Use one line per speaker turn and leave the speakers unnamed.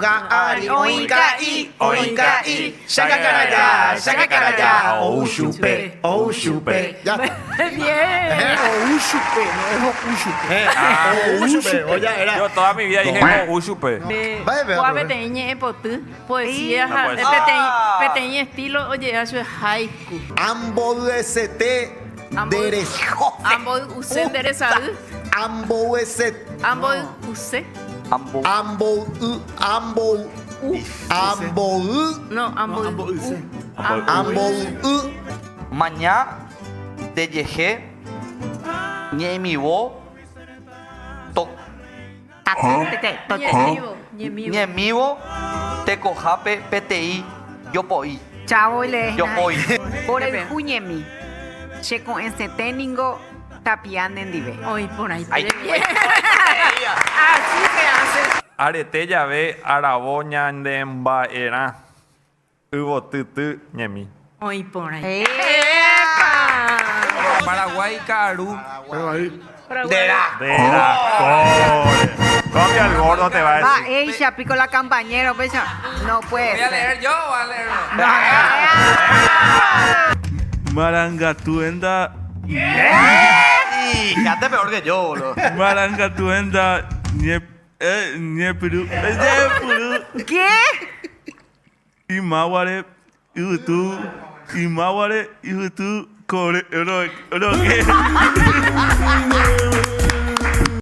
Óga ári oĩ ka'i, oĩ ka'i, chakakaraja, chakakaraja, ou chupe, ou chupe. Ya está.
Bien.
Ou chupe, no es ho'u chupe.
Ou chupe, oja era.
Yo toda mi vida dije ho'u chupe.
Mba'épe,
Kua
profe?
peteĩ ñe'ẽpoty, poesía
La
ha
poesía.
peteĩ peteĩ estilo oje'éva chupe haiku.
Amboyesete ndereho.
Amboy'use nde resay.
Amboyese.
Amboy'use.
Ambo.
Amboy. Amboy'u. Amboy.
No, amboy'u.
Amboy'u.
Maña ndejehe ñe'ẽmivo to.
Ñemívo, ñemívo.
Ñemívo tekohápe peteĩ jopo'i.
Chavo lees
Jopói.
Mborayhu ñemi. Che ko'ẽsete ningo tapia nendive.
Oĩ porãite.
Ay,
Así se hace.
Arete jave aravo ñandemba'erã yvotyty ñemi.
Oĩ porãite.
¡Epa!
Paraguái ka'aru.
Ndera.
Ndera kóre. Copia el gordo te va a decir.
Mba'éicha piko la campañero péicha. No puede
¿Voy a
ser.
leer yo o va a leer no?
Marangatuenda.
Y quedaste peor que yo, boludo.
Marangatuenda. Ñe, eh, ñepyrũ. Eh, ñepyrũ.
¿Qué?
Imaguare. Yvytu. Imaguare. Yvytu. Core. Ro, ro, ¿qué?